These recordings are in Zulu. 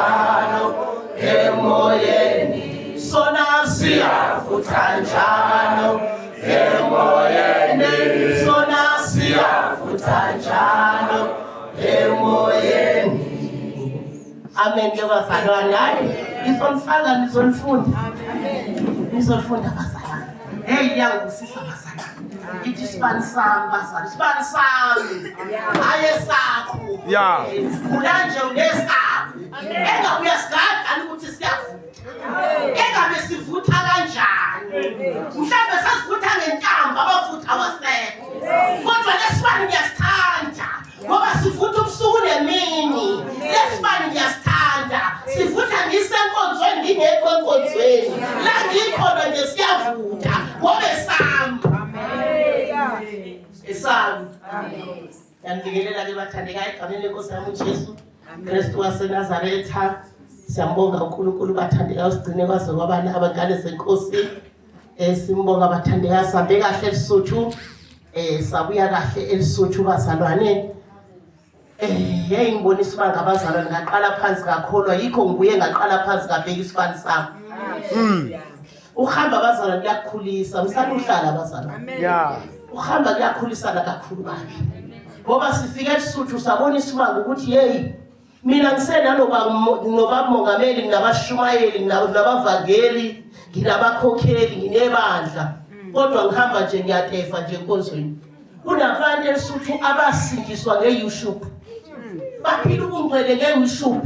njalo emoyeni, sona siyavutha njalo emoyeni, sona siyavutha njalo emoyeni. Amen ke bazalwane. Hayi, ngizonifaka, nizolifunda, nizolifunda bazalwane. Hey, iyangibusisa bazalwane. Ithi isibani sami bazalwane, isibani sami, hayi esakho. Khula nje unesakho. Engabe uyasigada ukuthi siyavutha. Engabe sivutha kanjani? Mhlawumbe sasivutha ngentambo, amafutha awasekho. Kodwa lesibani ngiyasithanda ngoba sivutha ubusuku nemini. Lesibani ngiyasithanda, sivutha ngisenkonzweni ngingekho enkonzweni, la ngikhona nje siyavutha ngoba esami, esami. Ngiyanibingelela-ke bathandekayo egameni lenkosi yami uJesu Kristu waseNazaretha. Siyambonga uNkulunkulu bathandekayo, sigcine kwaze kwaba nabangane zenkosi. Simbonga bathandekayo, sihambe kahle eLisuthu, sabuya kahle eLisuthu bazalwane. Hey, ngibonisa uba ngabazalwane ngaqala phansi ngakholwa, yikho ngibuye ngaqala phansi ngabheka isifani sami. Ukuhamba abazalwane kuyakukhulisa, msane uhlala abazalwane. Ukuhamba kuyakhulisana kakhulu babi. Ngoba sifika eLisuthu sabona isimanga ukuthi hey, mina ngisenaloba nobamongameli, nginabashumayeli, nginabavangeli, nginabakhokheli, nginebandla. Kodwa ngihamba nje ngiyatefa nje enkonzweni. Kunabantu eLisuthu abasindiswa nge-YouTube. Baphila ubungcwele nge-YouTube.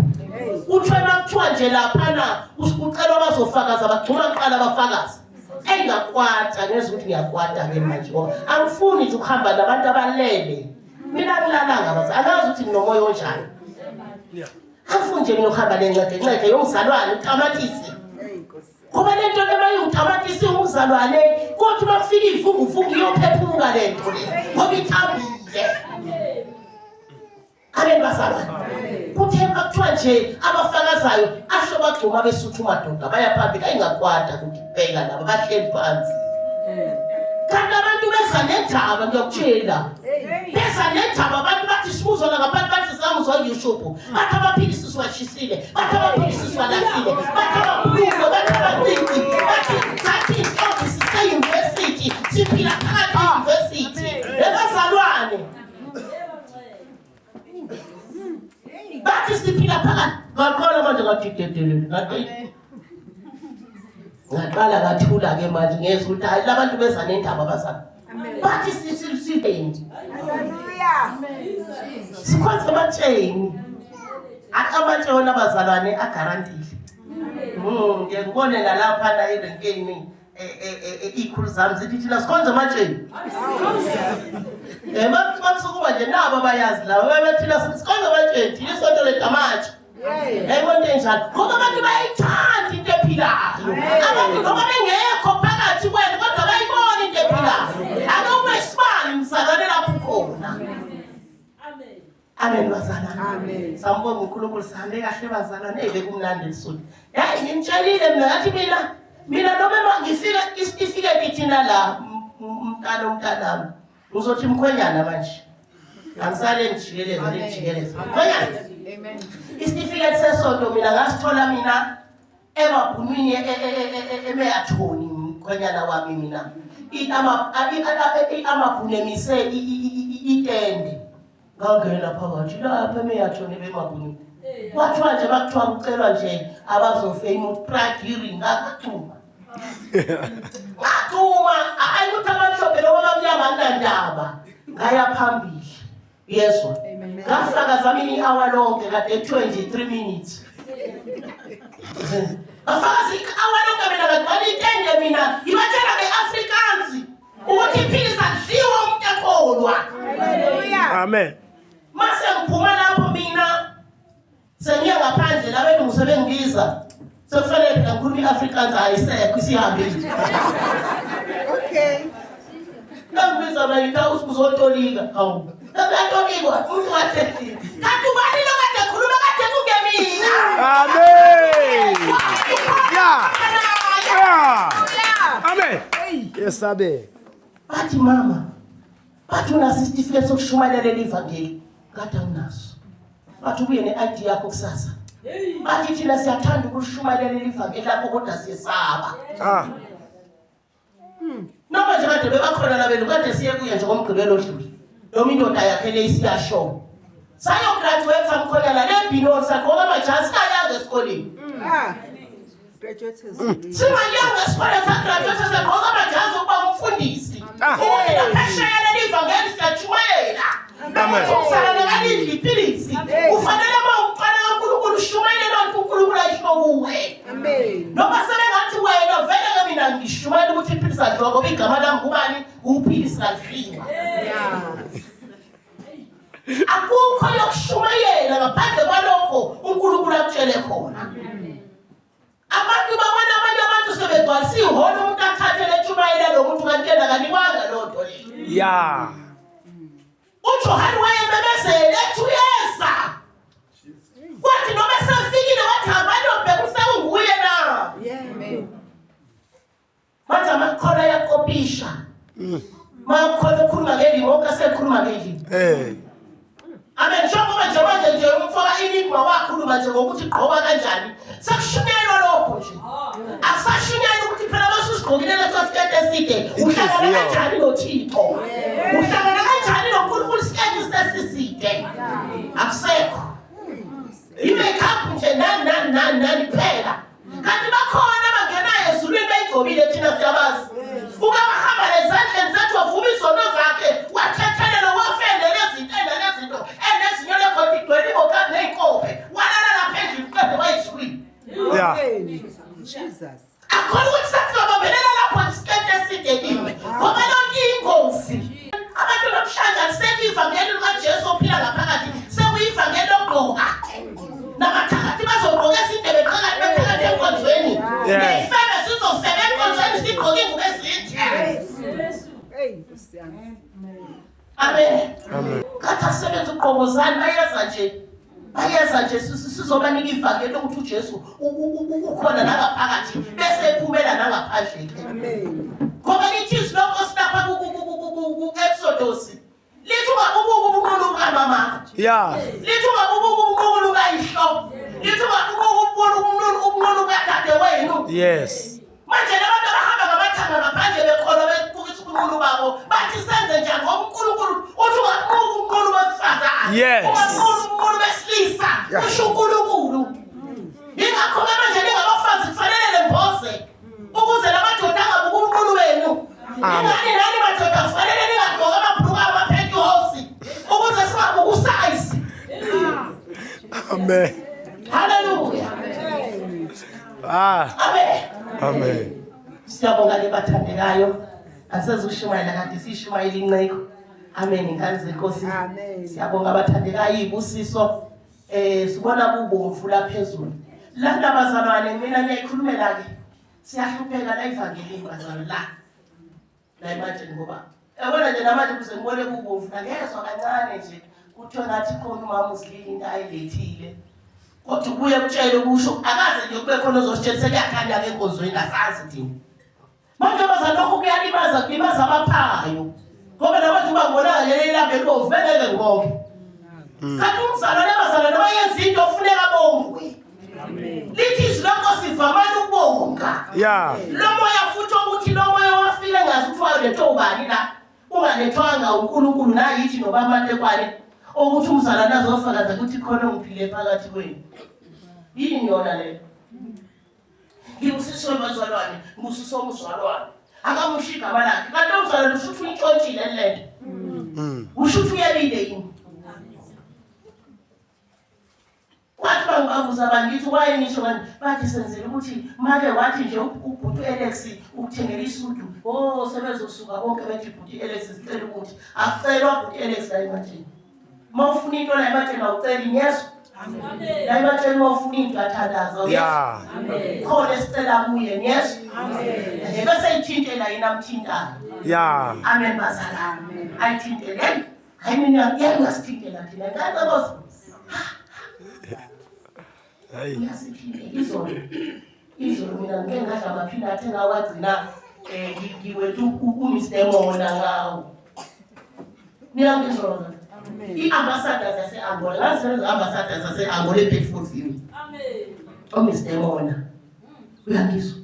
Kuthiwa makuthiwa nje laphana ucelwa bazofakaza, bagxuma kuqala abafakazi. Engakwata ngezwa ukuthi ngiyakwata-ke manje ngoba angifuni nje ukuhamba nabantu abalele. Mina angilalanga bazi, angazi ukuthi nginomoya onjani. Angifuni nje mina ukuhamba nencede ncede yomzalwane utamatisi. Ngoba le nto le bayiwutamatisi umzalwane, kodwa uma kufika ivunguvungu iyophephuka le nto le ngoba ithambile. Amen bazalwane. Kuthe makuthiwa nje abafakazayo asho bagxuma besuthu madoda baya phambili, ayingakwata ukuthi bheka laba bahleli phansi. Kanti abantu beza nendaba, ngiyakutshela. Beza nendaba abantu bathi sibuzona ngabantu bathi samuzwa YouTube. Bathi abaphilisi siwashisile, bathi abaphilisi siwalahlile, bathi abakhulume, bathi abacici, bathi sathi intombi sise-university, siphila phakathi e-university. Ebazalwane. Bathi siphila phakathi. Ngaqala manje ngathi dedelele, ngathi ngaqala ngathula-ke manje ngezwa ukuthi hayi labantu beza nendaba abazali. Bathi sisisendi. Sikhonze ematsheni. Amatshe wona abazalwane agarantile. Ngeke ngibone nalapha la erenkeni iy'khulu zami zithi thina sikhonze ematsheni. Bakusukuma nje nabo abayazi laba bathina sikhonze ematsheni, thina isonto lethu amatshe. Yayibona into enjalo ngoba abantu bayayithanda into ephilayo. Abantu noma bengekho phakathi kwenu kodwa bayibona into ephilayo. Ake ube isibani mzalwane lapho ukhona. Amen. Amen bazalwane. Amen. Sambonga uNkulunkulu, sihambe kahle bazalwane. Hey, bekumnandi elisuthu. Hey, ngimtshelile mina ngathi mina noma ngifika isitifiketi thina la mntana umntanami. Ngizothi mkhwenyana manje. Angisale ngijikeleza ngijikeleza. Mkhwenyana. Amen. Isitifiketi sesonto mina ngasithola mina emabhunwini emeyathoni mkhwenyana wami mina. Amabhunu emise itende. Ngangena phakathi lapha emeyathoni emabhunwini. Kwathiwa nje bakuthiwa kucelwa nje abazofeyima uPragiri ngacuma. Ngacuma hayi ukuthi abamhlophe noma abamnyama anginandaba. Ngaya phambili. Yezwa. Ngafakaza mina i-hour lonke kade kuthiwe nje 3 minutes. Ngafakaza i-hour lonke mina ngagcwala itende mina ngibatshela nge-Afrikaans ukuthi iphilisa kudliwa umuntu ekholwa. Amen. Mase ngiphuma lapho mina sengiya ngaphandle labelungu sebengibiza sekufanele phela ngikhuluma i-Afrikaans ayisekho isihambile. Okay. Ngangibiza mina ngithi awu uzotolika. Hawu. Uyatolikwa umuntu wathi kanti ubani lo kade ekhuluma kade kungemina. Amen. Yeah. Yeah. Amen. Yes, abe. Bathi mama, bathi unaso isitifiketi sokushumayela leli vangeli. Kade anginaso. Bathi ubuye ne-ID yakho kusasa. Bathi thina siyathanda ukushumayela ivangeli lakho kodwa siyesaba. Ah. Noma nje kade bebakhona labelu kade siye kuye nje ngomgqibelo odlule. Noma indoda yakhe le isiyashona. Sayograduate mkhonyana le Binoni sagqoka amajazi singayanga esikoleni. Ah. Graduates. Singayanga esikoleni sagraduate sagqoka amajazi okuba umfundisi. Ah. Ukuthi naphesheya leli vangeli siyatshumayela. Amen. Umzalwane kalidli iphilisi. Ufanele uma umntwana kaNkulunkulu ushumayele loo nto uNkulunkulu ayisho kuwe. Amen. Noma sebengathi wena vele ke mina ngishumayela ukuthi iphilisi adliwa ngoba igama lami ngubani uphilisi kadliwa. Yeah. Akukho yokushumayela ngaphandle kwalokho uNkulunkulu akutshele khona. Abantu babona abanye abantu sebegcwalisa ihholo umuntu athathe letshumayela lo muntu kanti yena kanikwanga loo nto leyo. Yeah. UJohane wayememezele ethi uyeza. Kwathi noma esefikile wathi hambani yobheka usewunguye na. Yeah. Amen. Manje amakhono ayakopisha. Makhona ukhuluma ngelimi wonke asekhuluma ngelimi. Hey. Amen. Njengoba nje manje nje umfoka enigma wakhuluma nje ngokuthi gqoka kanjani. Sekushunyelwa lokho nje. Akusashunyelwa ukuthi phela masusigqokile leso siketi eside uhlangana Inhliziyo. kanjani noThixo. Uhlangana kanjani noNkulunkulu isiketi sesiside. Akusekho. I-makeup nje nani nani nani nani kuphela. Kanti bakhona abangenayo ezulwini beyigcobile thina siyabazi. Uke wahamba lezandleni zethu wavuma izono zakhe wathethelela wafende lezinto enalezinto enezinyo lekhona igcwele imokabi ney'nkophe walala lapha endlini qede wayezulwini. Yeah. Amen. Jesus. Akhona ukuthi sasingabambelela lapho isiketi eside kimi ngoba lonke iyingozi. Abantu namhlanje alisekho ivangeli likaJesu ophila ngaphakathi sekuyivangeli lokugqoka. Nabathakathi bazogqoka eside beqhakathi bethakathe enkonzweni. Yeah. Ney'febe zizofeba enkonzweni zigqoke iy'ngubo ezinde. Hey, Nkosi yami. Amen. Amen. Kathi asebenza ugqobozani bayeza nje. Bayeza nje sizobanika ivangeli lokuthi uJesu ukhona nangaphakathi bese ephumela nangaphandle ke. Amen. Ngoba lithi izwi lenkosi lapha ku-Exodus lithi ungabubuki ubunqunu bukamamakho. Yeah. Lithi ungabubuki ubunqunu bukayihlo. Lithi ungabubuki ubunqunu bukadadewenu. Yes. Manje labantu abahamba ngamathanga ngaphandle bekholwa bebukisa ubunqunu babo bathi senze njani ngoba uNkulunkulu uthi ungabuki ubunqunu besifazane. Yes. Ungabuki ubunqunu besilisa. Yeah. Kusho uNkulunkulu. Yingakho-ke manje ningabafazi kufanele lemboze ukuze lamadoda angabuki ubunqunu benu. Amen. Ingani nani madoda kufanele ningagqoki amabhuluku ama-pantyhose ukuze singabuki usayizi. Amen. Haleluya. Ah. Amen. Amen. Siyabonga ke bathandekayo. Asezushumayela kade sishumayela inceko. Amen ingane zenkosi. Amen. Siyabonga bathandekayo izibusiso. Sibona kubomvu la phezulu. Lana bazalwane mina ngiyayikhulumela ke. Siyahlupheka la evangelini bazalwane la. La manje ngoba yabona nje namanje kuze ngibone kubomvu ngezwa kancane nje kuthiwa ngathi khona umama uzilile into ayilethile. Kodwa ubuye kutshele kusho akaze nje kube khona ozositshela sekuyakhanya ke enkonzweni asazi thina. Manje bazalwane lokho kuyalimaza kulimaza abaphayo. Ngoba nabantu bangibona leli lambe elibomvu bengeke ngibonge. Kanti umzalwane bazalwane bayenza into ofuneka bongwe. Lithi izwi lenkosi vamani ukubonga. Yeah. Lo moya futhi ukuthi lo moya wafika ngazi ukuthi walethwa ubani la. Ungalethwanga uNkulunkulu nayithi noba amatekwane ukuthi umzalwane azofakaza ukuthi khona ongiphile phakathi kwenu. Yini yona leyo? Ngibusiswe bazalwane, ngibusiswe umzalwane. Akamusho igama lakhe. Kanti umzalwane usho ukuthi uyintshontshile lento. Usho ukuthi uyebile yini? Kwathi bangibabuza bangithi waye ngisho manje bathi senzela ukuthi make wathi nje ubhuti Alex ukuthengela isudu. Oh sebezosuka bonke bethi bhuti Alex sicela ukuthi akucelwa bhuti Alex la ematsheni. Uma ufuna into la ematsheni awuceli ngiyezwa. Amen. La ematsheni uma ufuna into athandaza uyezwa. Yeah. Khona esicela kuye ngiyezwa. Amen. Bese ithintela yena amthintayo. Yeah. Amen bazalwane. Ayithintele. Hey, hayi mina ngeke ngasithintela thina. Ngeke boss. Hey. Uyasithintela izolo. Izolo mina ngike ngadla amaphinathi engawagcina ngiwethu uMr Mona ngawo. Niyangizwa? I-ambassadors yase-Angola, ngazisebenza ambassadors yase-Angola eBedford View. Amen. OMr Mona. Uyangizwa?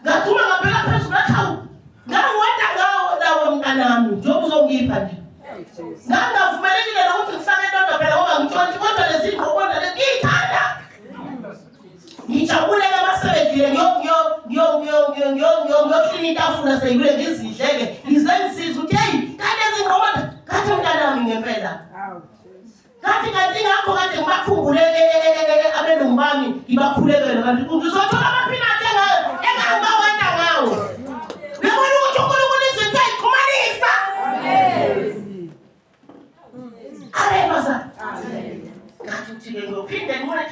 Ngathuma ngabheka phezulu ngathi hawu ngangiweda ngawo lawo mntanami njengoba uzongipha nje. Ngangingavumelekile nokuthi ngifake indoda phela ngoba ngitshontshe kodwa lezi ngqobo nale ngiyithanda. Ngijabule-ke masebedlile ngiyohlina itafula seyibule ngizidle-ke ngize ngisize ukuthi heyi kanti ezingqobo ngathi mntanami ngempela. Ngathi kanti ingakho kade ngibakhumbule e, e, e, abelungu bami ngibakhulekele kanti ngizothola amaphinati engangibawenda ngawo. Uyabona ukuthi uNkulunkulu izinto ayixhumanisa. Amen bazali. Ngathi uthi-ke ngiyophinde ngibone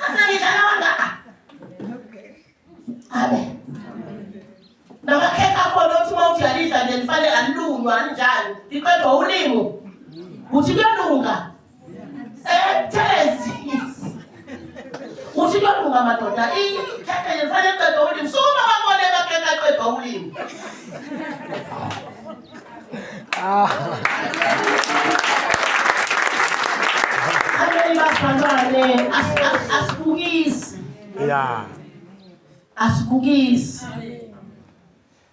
Asengidlala kangaka. Amen. Namakhekhe akhona othi uma uthi alidla nje lifanele alilunywa anjani liqedwa ulimu. Uthi kuyalunga. Eh thelezi. Uthi kuyalunga madoda. Ikhekhe nje lifanele liqedwa ulimu. Sukuma babone amakhekhe aqedwa ulimu. Amen bazalwane asibukisi. Yeah. Asibukisi.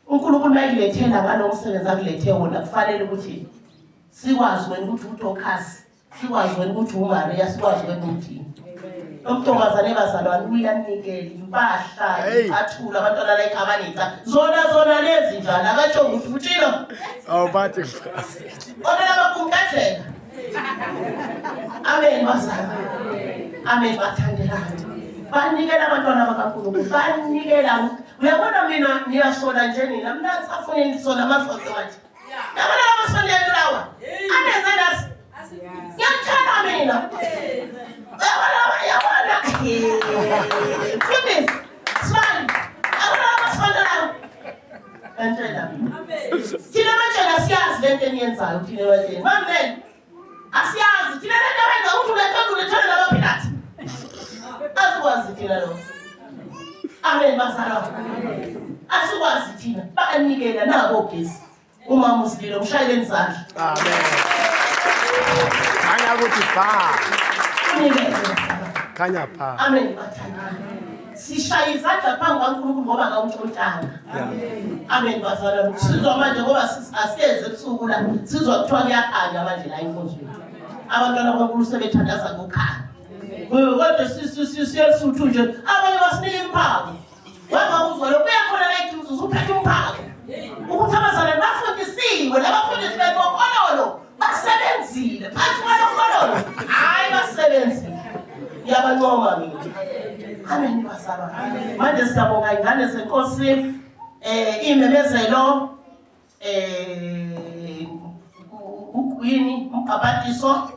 uNkulunkulu mayikulethela ngalo msebenzi akulethe wona kufanele ukuthi sikwazi wena ukuthi uTokas, sikwazi wena ukuthi uMaria, sikwazi wena uthini. Lo mntombazane bazalwane uyanikela impahla, icathulo abantwana la ikhabanitha. Zona zona lezi njalo akatsho ukuthi utshilo. Awubathi Onela bakumkadlela. Amen bazalwane. Amen bathandekayo. Banikela abantwana bakaNkulunkulu. Banikela. Uyabona mina ngiyasola nje nina. Mina ngisafuna nisola amasonto manje. Yabona lama sonto yenu lawa. Anenze nasi. Ngiyakutshela mina. Yabona yabona. Mfundisi. Smile. Yabona lama sonto lawa. Ngiyakutshela mina. Thina batshela siyazi lento eniyenzayo thina batshela. Mamele. Asiyazi thina lento wenza ukuthi ulethe ulethele lama peanuts. Asikwazi thina lokho. Amen bazalwane. Asikwazi thina banikela nabo ogesi. Umama usililo mshayeleni izandla. Amen. Khanya ukuthi ba. Unikele. Khanya ba. Amen bathandana. Sishaya izandla phambi kaNkulunkulu ngoba akawuntshontshanga. Amen bazalwane. Sizwa manje ngoba asiyeze ebusuku la. Sizwa kuthiwa kuyakhanya manje la enkonzweni. Abantwana baNkulunkulu sebethandaza ngokhanya. Kodwa siyesuthu nje abanye basinika imphako. Wangakuzwa lokho uyakhona la eduze uphethe umphako. Ukuthi abazalwane bafundisiwe labafundisi bebokhololo basebenzile phansi kwalokhololo hhayi basebenzile. Ngiyabancoma mina. Amen bazalwane. Manje siyabonga ingane zenkosi eh imemezelo eh ugwini umbhabhatiso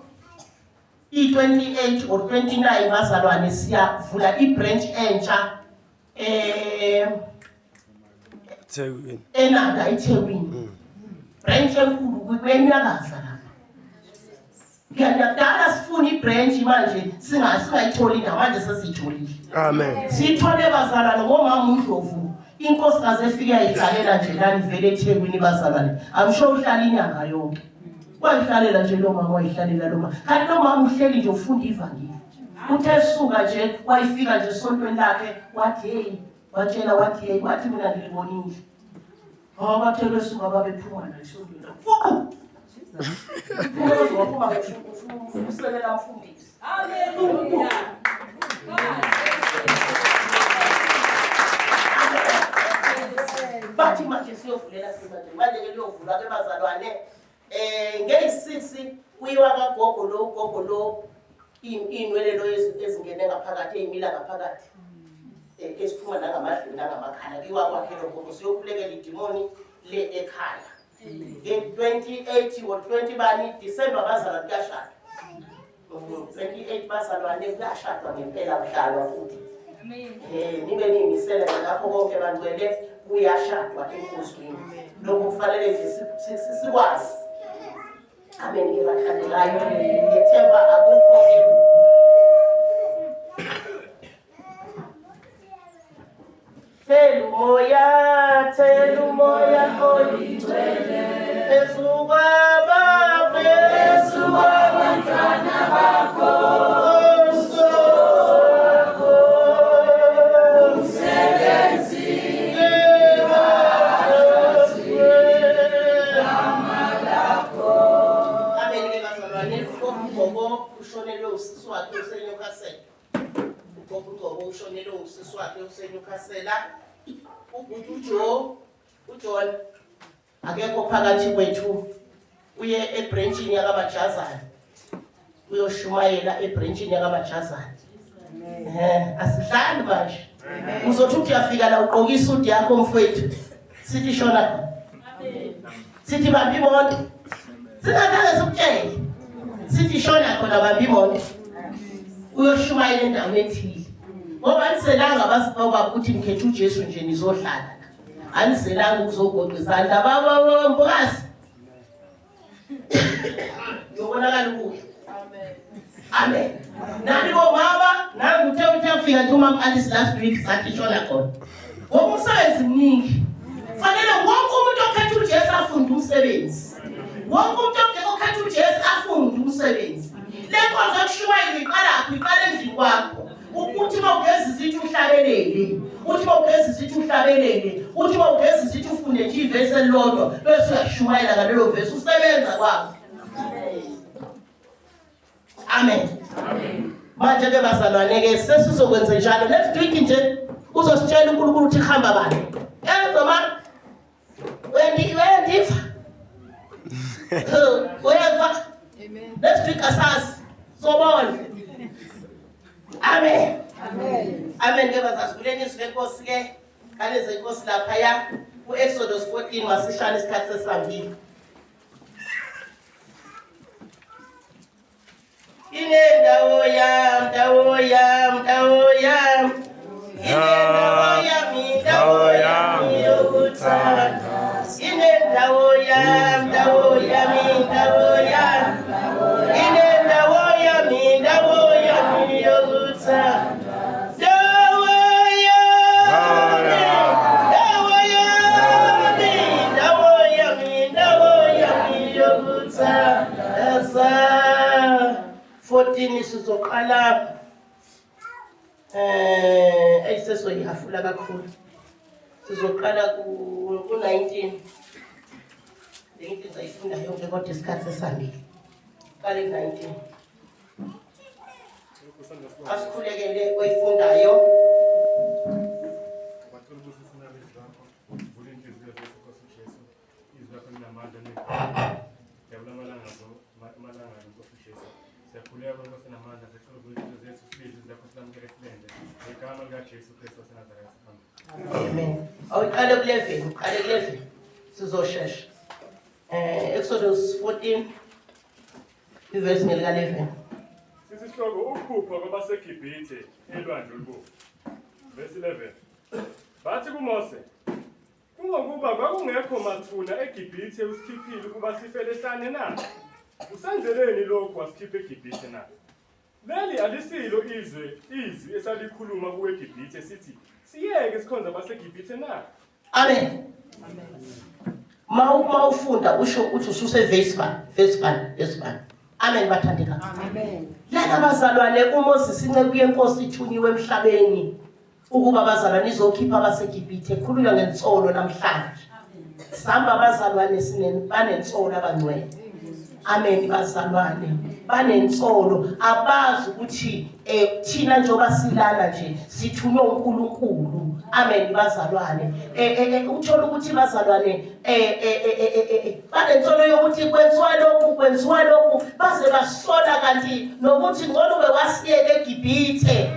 I-28 or 29 bazalwane siyavula i-branch entsha eh Thekwini. eNanda eThekwini. Branch enkulu kwenyakaza lapha. Kuyadala sifuna i-branch manje singayitholi indawo manje sesiyitholile. Amen. Siyithole bazalwane ngomama uNdlovu inkosikazi efike yayihlalela nje lani vele eThekwini bazalwane. I'm sure uhlala inyanga yonke. Wayihlalela nje lo mama wayihlalela lo mama. Kanti lo mama uhleli nje ufunda ivangeli. Uthe esuka nje wayifika nje esontweni lakhe wathi hey watshela wathi hey wathi mina ngilibonile. Hawu bathe besuka babephuma la esontweni. Fuqu! Phuma waphuma usekela mfundisi. Hallelujah. Bathi manje siyovulela simanje manje ke liyovulwa ke bazalwane eh ngeyi-6 kuyiwa kagogo lo ugogo lo iy'nwele lo ezingene ngaphakathi ey'mila ngaphakathi eh, eziphuma nangamadlulu nangamakhala kuyiwa kwakhe lo gogo siyokhulekela idimoni le ekhaya nge-28 or 20 bani December bazalwa kuyashadwa 28 bazalwane kuyashadwa ngempela kuhlalwa futhi um nibe niyimisele ngalapho konke bangcwele kuyashadwa enkonzweni lokho kufanele nje sikwazi amen ke bathandekayo ngethemba akukho Thela umoya, thela umoya oyingcwele phezu kwaba, phezu kwabantwana bakho. useNewcastle. Ugogo uNgcobo ushonelwe usisi wakhe useNewcastle. Ubhuti uJoe, uJohn akekho phakathi kwethu, uye ebranchini yakaMajazane, uyoshumayela ebranchini yakaMajazane. Asihlali manje. Uzothi uthi uyafika la ugqoka isudi yakho mfowethu, sithi shona khona, sithi bamba imoto, singazange sikutshele, sithi shona khona, bamba imoto, uyoshumayela endaweni ethile. Ngoba aniselanga baba ukuthi nikhethe uJesu nje nizohlala la, aniselanga ukuzogoqa izandla baba mbokazi, ngiyobonakala ukudla. Amen. Nani bomama, nangu uthe uthi afika nje umama Alice last week, sathi shona khona. Ngoba umsebenzi mningi. Fanele wonke umuntu okhetha uJesu afunde umsebenzi. Wonke umuntu okhetha uJesu afunde umsebenzi. Le nkonzo yokushumayela iqalaphi? Iqala endlini kwakho. Uthi uma ugeza izitsha uhlabelele, uthi uma ugeza izitsha uhlabelele, uthi uma ugeza izitsha ufunde nje ivesi elilodwa bese uyashumayela ngalelo vesi usebenza kwakho. Amen. Manje ke bazalwane ke sesizokwenza njalo next week nje uzositshela uNkulunkulu ukuthi hamba bani. Ezwa ma uyandiva? Uyeva? Amen. Next week asazi. Sobona. Amen. Amen. Amen ke bazazivuleni izwi lenkosi ke. Ngane zenkosi laphaya ku-Exodus 14 masishane isikhathi sesihambile. Inendawo yam, ndawo yam, ndawo yam. Inendawo yam, indawo yam yokuthanda. Inendawo yam, ndawo yam, indawo yam. Inendawo yam, indawo yam yokuthanda. Ndawo yam, ndawo yam, indawo yam, indawo yam yokuthandaza. 14 sizoqala eyisesoyihafula kakhulu. Sizoqala ku-19. Bengithi ngizayifunda yonke kodwa isikhathi sesihambile. Qale ku-19. Asikhulekele oyifundayo. Bacela ubusise nabezwi bakho, vula inhliziyo zethu Nkosi Jesu. Izwi lakho linamandla neqiniso. Jabula amalanga Nkosi Jesu. Siyakhuleka Nkosi namandla, sicela uvule inhliziyo zethu sibize izwi lakho silamukele silenze. Ngegama likaJesu Kristu waseNazaretha. Amen. Amen. Awuqale ku-11, uqale ku-11. Sizoshesha. Exodus 14 ivesi ngelika 11. Isihloko ukuphupha kwabaseGibhithe elwandle olubovu. Verse 11. Bathi kuMose, kungokuba kwakungekho mathuna eGibhithe usikhiphile ukuba sifele ehlane na? Usenzeleni lokhu wasikhipha eGibhithe na? Leli alisilo izwe izwi esalikhuluma kuwe eGibhithe sithi siyeke sikhonze abaseGibhithe na? Amen. Ma ufunda usho uthi ususe verse 1, verse 1, verse 1. Amen bathandeka. Amen. Lana bazalwane uMoses inceku yenkosi ithunyiwe emhlabeni ukuba bazalwane izokhipha abaseGibhithe, khulunywa ngensolo namhlanje. Sihamba abazalwane banensolo abangcwele. Amen bazalwane, banensolo abazi ukuthi thina njengoba silana nje sithunywe uNkulunkulu. Amen bazalwane. Uthola ukuthi bazalwane banensolo yokuthi kwenziwa lokhu, kwenziwa lokhu, baze basola kanti nokuthi ngcono ube wasiyeka eGibhithe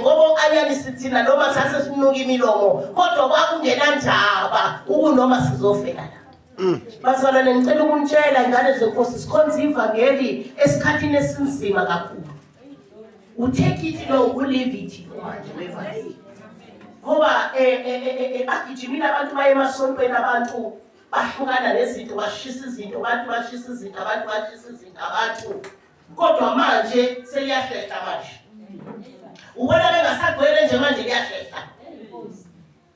ngoba anyanisi thina noma sase sinuka imilomo, kodwa kwakungenandaba ukunoma sizofela la. Bazalwane ngicela ukunitshela ingane zenkosi, sikhonza ivangeli esikhathini esinzima kakhulu. Utake it or you leave it manje wevangeli. Ngoba bagijimile abantu baye emasontweni, abantu bahlukana nezinto, bashisa izinto, abantu bashisa izinto, abantu bashisa izinto, abantu. Kodwa manje seliyahlehla manje. Ubona bengasagcwele nje manje liyahlehla.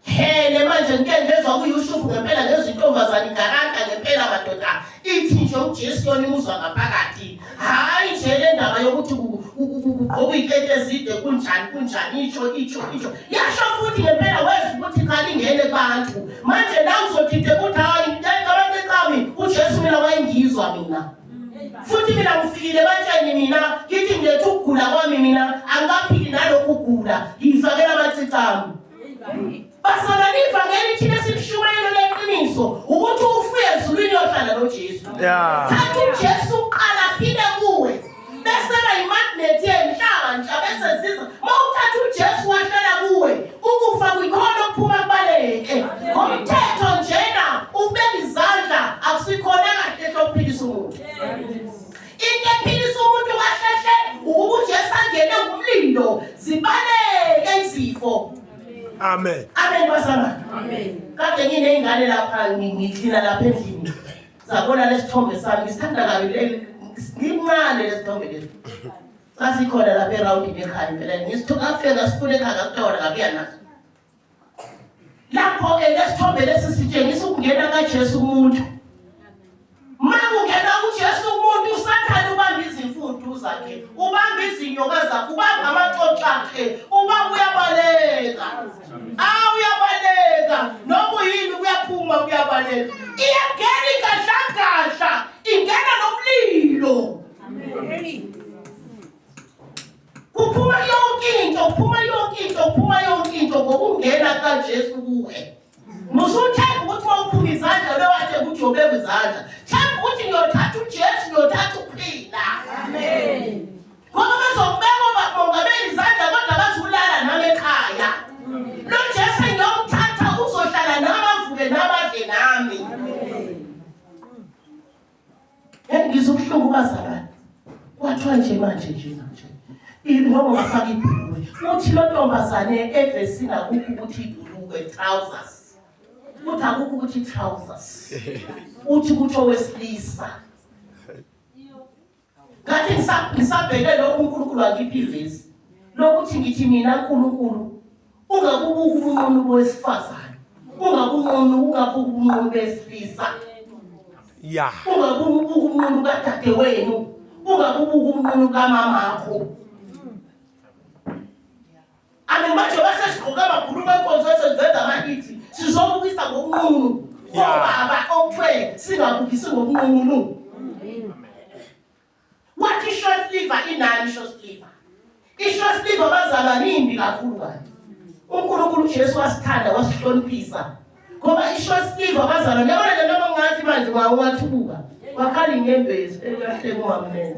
Hele manje ngike ngezwa kuYusuf ngempela ngezintombazane igaranta ngempela madoda. Ithi nje uJesu yona imuzwa ngaphakathi. Hayi nje le ndaba yokuthi kugqokwa iy'keti ezide kunjani kunjani isho isho isho. Yasho futhi ngempela wezwa ukuthi cha lingene kubantu. Manje la uzodide ukuthi hayi abantu ecami uJesu mina wayengizwa mina. Futhi mina ngifikile ebatsheni mina ngithi ngiletha ukugula kwami mina angikaphili nalokhu kugula ngiyifakela amacici ami. Bazalwane ivangeli thina esilishumayelo leqiniso ukuthi ufuye ezulwini uyohlala noJesu. Yeah. Thatha uJesu uqala aphile kuwe. Bese ba imagnet yenhlanhla bese ziza. Uma uthatha uJesu wahlala kuwe, ukufa kuyikhona okuphuma kubaleke. Ngomthetho njena ukubeka izandla akusikhona kahle hlokuphilisa umuntu. Into ephilisa umuntu kahlehle ukuba uJesu angene ngumlilo zibaleke izifo. Amen. Amen bazalwane. Amen. Kade ngineyingane lapha ngiklina lapha endlini. Sabona lesithombe sami ngisithanda kabi le ngincane lesithombe lesi. Sasikhona lapha erawundini ekhaya impela ngisithoka afika ngasifuna ekhaya ngasithola ngabuya naso. Lapho-ke lesithombe lesi sitshengisa ukungena kaJesu kumuntu. Uma kungena uJesu kumuntu uSathane ubamba izimfudu zakhe, ubamba izinyoka zakhe, ubamba amaxoxo akhe, ubamba uyabaleka. Ah uyabaleka, noma uyini kuyaphuma kuyabaleka. Iyangena ingadlangadla, ingena nomlilo. Kuphuma yonke into, kuphuma yonke into, kuphuma yonke into ngokungena kaJesu kuwe. Musuthemba ukuthi uma uphuma izandla bewathe ukuthi uyobeka izandla. Themba ukuthi ngiyothatha uJesu, ngiyothatha ukuphila. Amen. Ngoba bazokubeka obamongameli izandla kodwa bazulala nami ekhaya. Lo Jesu engiyomthatha uzohlala nami avuke nami adle nami. Ngizwa ubuhlungu bazalwane. Kwathiwa nje manje nje nje. Ngoba wafaka ibhulukwe. Uthi lo ntombazane evesini akukho ukuthi ibhulukwe trousers. Uthi akukho ukuthi trousers. Uthi kuthi owesilisa. Ngathi ngisabheke lokhu uNkulunkulu angiphi ivesi. Lokuthi ngithi mina uNkulunkulu ungakubuka ubunqunu bowesifazane. Ungabunqunu ungabuka ubunqunu besilisa. Yeah. Ungabuka ubunqunu kadadewenu. Ungabuka ubunqunu kamamakho. Amen manje basesigqoka amabhuluku enkonzo esiveza amahithi sizobukisa ngokunqunu. Obaba okuthiwe singabukisi ngokunqunu. Wathi short liver inani short liver. I-short liver bazalwane imbi kakhulu kanti. uNkulunkulu uJesu wasithanda wasihloniphisa. Ngoba i-short liver bazalwane yabona nje noma ngathi manje wawathubuka wakhala inyembezi ekahleka ungamnene.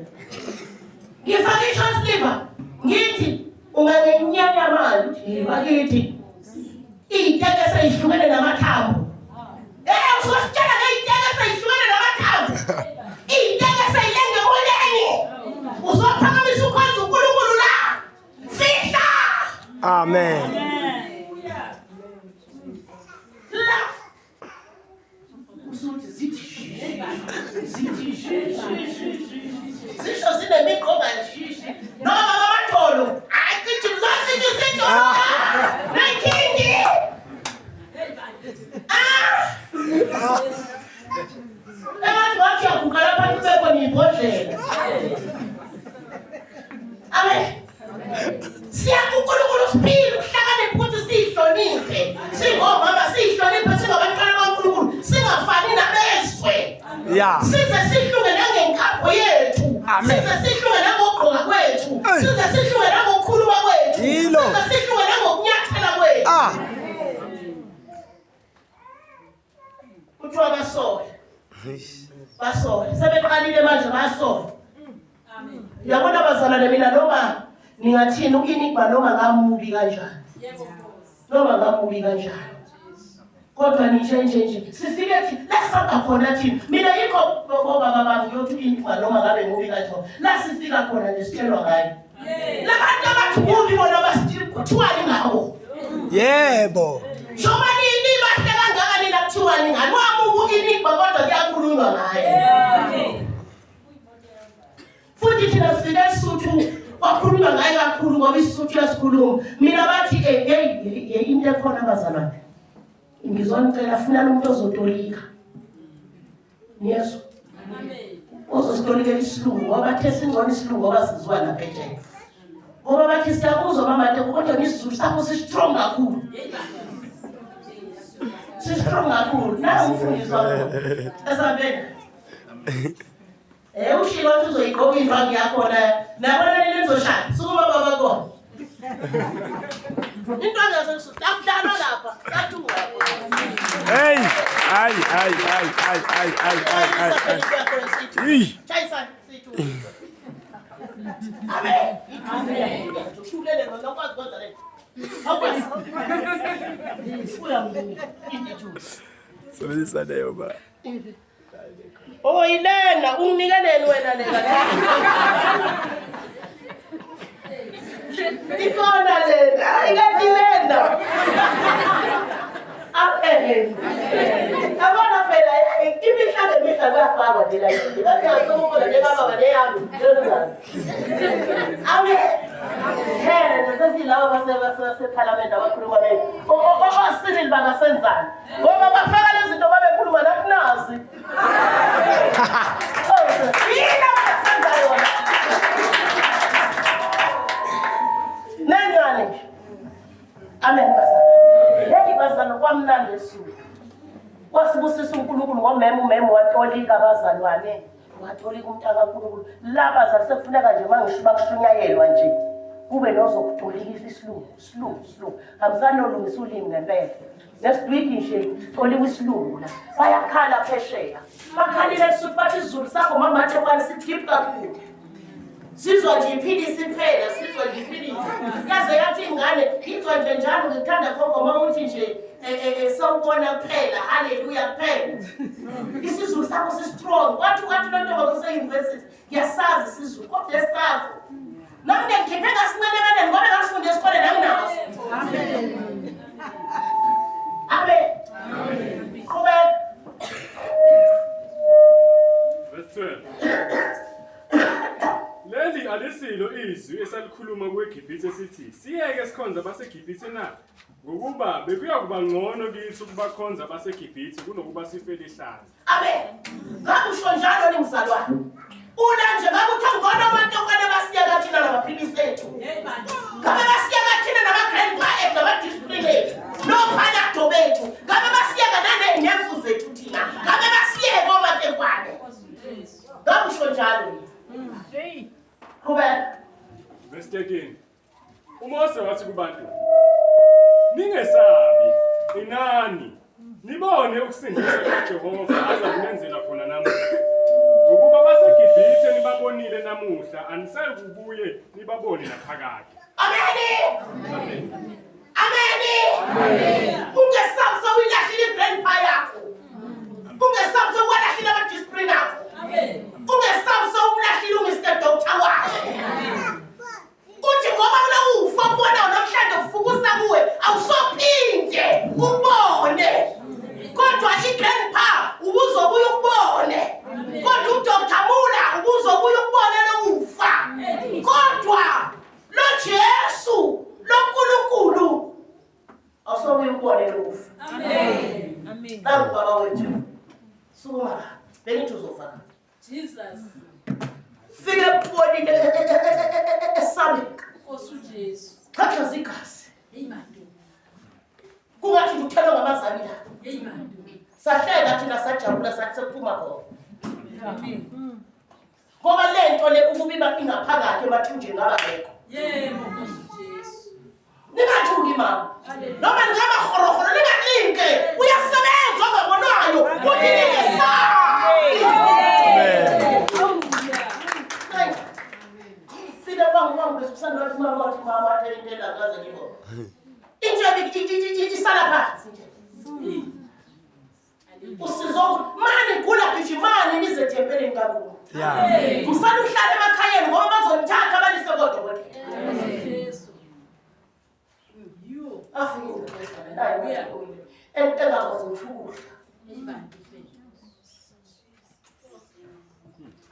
Ngifake i-short liver ngithi ungangenyanya manje uthi bakithi iy'teke seyihlukene namathambo. Eh usositshela ngey'teke seyihlukene namathambo. Iy'teke seyilenge emoyeni. Uzophakamisa ukhonza uNkulunkulu la. Fihla. Amen. La. Usuthi zithi zithi zisho zinemiqonga shishi noma babatholo hayi cithi zasithi sitho nayikhindi ah engathi wathi uyaguga lapha kube khona ibhodlela amen Siyakunkulunkulu siphile ukuhlakanipha ukuthi siyihloniphe. Singomama siyihloniphe singabantwana baNkulunkulu singafani nabezwe. Yeah. Size sihluke nangenkambo yethu. Amen. Size sihluke nangokugqoka kwethu. Ey. Size sihluke nangokukhuluma kwethu. Yilo. Size sihluke nangokunyathela kwethu. Ah. Kuthiwa basole. Basole. Sebeqalile manje basole. Uyabona bazalwane mina noma ningathini u-Enigma noma ngamubi kanjani. Noma ngamubi kanjani. Kodwa nje nje nje sifike thi la khona thina mina yikho bobaba bami ngiyothi u-Enigma noma ngabe mubi kanjani. La sifika khona nje sitshelwa ngayo. Labantu abathi mubi bona basitshela kuthiwani ngabo. Yebo. Njengoba nini bahle kangaka nina kuthiwani ngani wamuka u-Enigma kodwa kuyakhulunywa ngaye. Futhi thina sifike eSuthu kwakhulunywa ngaye kakhulu ngoba isiSuthu uyasikhuluma. Mina bathi eh hey hey into ekhona bazalwane. Ngizonicela funani umuntu ozotolika. Niyezwa? Amen. Ozositolikela isilungu ngoba bathe singcono isilungu ngoba sizwa naphetsheya. Ngoba bathi siyakuzwa mama Teko kodwa isiZulu sakho si-strong kakhulu. Si-strong kakhulu. Nawu umfundisi wakho. Esambeni. Ushilo wathi uzoyigqoka indwangu yakhona. Nabona nini nizoshaya. Sukuma baba kona. Intwana yaseSuthu akudlalwa lapha. Sathuka. Hey, ay ay ay ay ay ay ay ay. ay. Chayisana sithu. Amen. Amen. Ushulele ngona ukwazi kwenza le. Awukwazi. Uyambuka into. Sebenzisa leyo ba. Oh ilena unginikeleni wena lena. Ikona lena, ayikathi lena. Amen. Yabona phela imihla ngemihla kuyafakwa nje la. Ngiyasukuma nje kababa leyami. Amen. Hey, sesilabo basephalamende abakhuluma be. O-Cyril bangasenzani? Ngoba bafaka lezi zinto babekhuluma nathi nazi. Yini abangasenza yona? Nencane nje. Amen bazalwane. Hey bazalwane kwamnandi eSuthu. Wasibusisa uNkulunkulu ngomema umema watolika abazalwane. Watolika umntaka kaNkulunkulu. La bazalwane sekufuneka nje mangisho bakushunyayelwa nje. Kube nozokutolikisa isilungu, isilungu, isilungu. Hambisani nolungisa ulimi ngempela. Next week nje tolika isilungu la. Bayakhala phesheya. Bakhalile eSuthu bathi isiZulu sakho mama Matekwane si-deep kakhulu. Sizwa nje iphilisi kuphela, sizwa nje iphilisi. Yaze yathi ingane, ngizwa nje njalo ngikuthanda gogo uma uthi nje sawubona kuphela, haleluya kuphela. IsiZulu sakho si-strong. Kwathi kwathi lo ntoba kuse-university, ngiyasazi isiZulu, kodwa esakho. Nami ngikhiphe ngasincane ebeleni ngoba ngasifunda esikoleni anginaso. Amen. Qhubeka. Verse 12. Leli alisilo izwi esalikhuluma kweGibhithe sithi siyeke sikhonza abaseGibhithe na ngokuba bekuya kuba ngcono kithi ukubakhonza abaseGibhithe kunokuba sifele ihlazo. Amen. Ngabe usho njalo ni mzalwane. Una nje ngabe uthi ngcono amatokwane basiyeka thina namaphilisi ethu. Ngabe basiyeka thina nama-grandpa ethu nama-discipline ethu. Nophanado bethu. Ngabe basiyeka naney'nemfu zethu thina. Ngabe basiyeka omatekwane. Ngabe usho njalo ni. Qhubeka. Verse 13. uMose wathi kubantu Ningesabi, qinani, nibone ukusindisa kukaJehova aza kunenzela khona namuhla. Ngokuba baseGibhithe nibabonile namuhla, anisayi kubuye nibabone naphakade. Ameni. Ameni. Ungesabi sewuyilahlile i-grandpa yakho. Ungesabi sewuwalahlile ama-discipline akho. Ungesabi sewumlahlile u-Mr Doctor wakho. Uthi ngoba ulokufa okubonayo namhlanje kufukusa kuwe awusophinde ubone. Kodwa i-grandpa ubuzobuya ukubone. Kodwa uDr Mula ubuzobuya ukubone lokufa. Kodwa lo Jesu lo Nkulunkulu awusobuya ukubone lokufa. Amen. Nangu baba wethu. Sukuma. Bengithi uzofa. Jesus. Fike kubonile esabeka. Nkosi uJesu. Xhaxhaza igazi. Hey bantu. Kungathi nje uthelwe ngamazami la. Hey bantu. Sahleka thina sajabula sathi sekuphuma khona. Amen. Ngoba le nto le ukuba iba ingaphakathi emathunjini ngabangekho. Yebo Nkosi uJesu. Ningathuki mama. Hallelujah. Noma ningaba horohoro ningalinke. Uyasebenza ongabonayo. Kuthi ningesabi. Hallelujah. Fika kwangu kwangu bese kusanda wathi mama wathi mama wathi into engaze ngibone. Into isala phansi nje. Usizo mani gula gijimani nize ethempelini kaNkulunkulu. Yeah. Msana uhlale emakhayeni ngoba bazonithatha balise kodokotela. Nkosi uJesu. You. Afike indoda nayo engakwazi ngisho ukudla. Hey bantu.